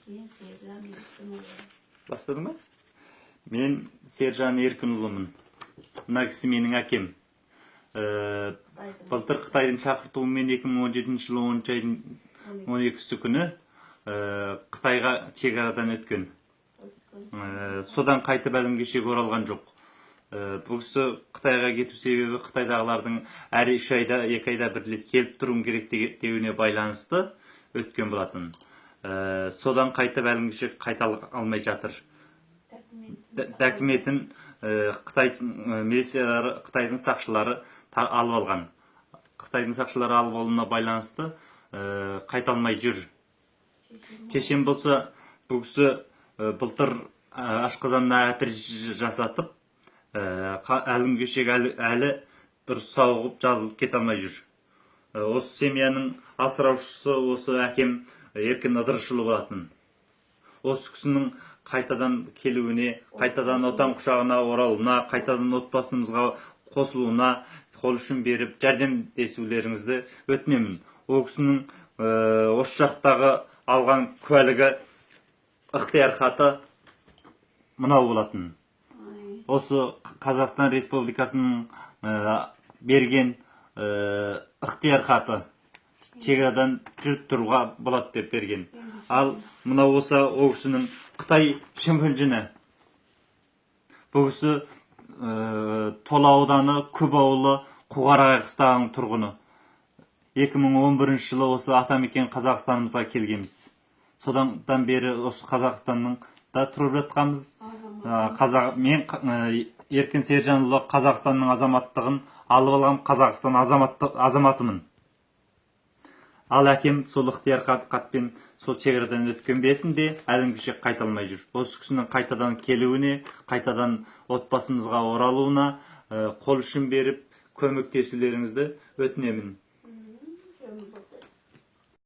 Мен Сержан Еркінұлы. Бастадың ба? Мен Сержан Еркінұлымын. Мына кісі менің әкем. Қытайдың Былтыр Қытайдың шақыртуымен 2017 жылы 10 айдың 12 күні Қытайға шекарадан өткен. Өткен. Содан қайтып әлі күнге шейін оралған жоқ. Бұл кісі Қытайға кету себебі Қытайдағылардың әр 3 айда, 2 айда бір рет келіп тұруым керек деуіне байланысты өткен болатын. Содан қайтып әлі күнге шейін қайта алмай жатыр. Документін Қытай милициялары, Қытайдың сақшылары алып алған. Қытайдың сақшылары алып алуына байланысты қайта алмай жүр. Шешем болса, бұл кісі былтыр ашқазанына операция жасатып, әлі күнге шейін әлі дұрыс сауығып, жазылып кете алмай жүр. Осы семьяның асыраушысы осы әкем Еркін Ыдырысұлы болатын. Осы кісінің қайтадан келуіне, қайтадан отан құшағына оралуына, қайтадан отбасымызға қосылуына қол ұшын беріп, жәрдемдесулеріңізді өтінемін. Ол кісінің осы жақтағы алған куәлігі, ықтияр хаты мынау болатын. Осы Қазақстан Республикасының берген ықтияр хаты, шекарадан жүріп тұруға болады деп берген. Ал мынау болса ол кісінің Қытай шынфілжіні. Бұл кісі Тола ауданы, Күп ауылы, Қуғарағай қыстағының тұрғыны. 2011 жылы осы атамекен Қазақстанымызға келгенбіз. Содан бері осы Қазақстанның да тұрып жатқанбыз. Қазақ, мен Еркін Сержанұлы Қазақстанның азаматтығын алып алған Қазақстан азаматымын. Ал әкем сол ықтияр хатпен сол шекарадан өткен бетінде әлі күнге шейін қайта алмай жүр. Осы кісінің қайтадан келуіне, қайтадан отбасымызға оралуына қол ұшын беріп, көмектесулеріңізді өтінемін.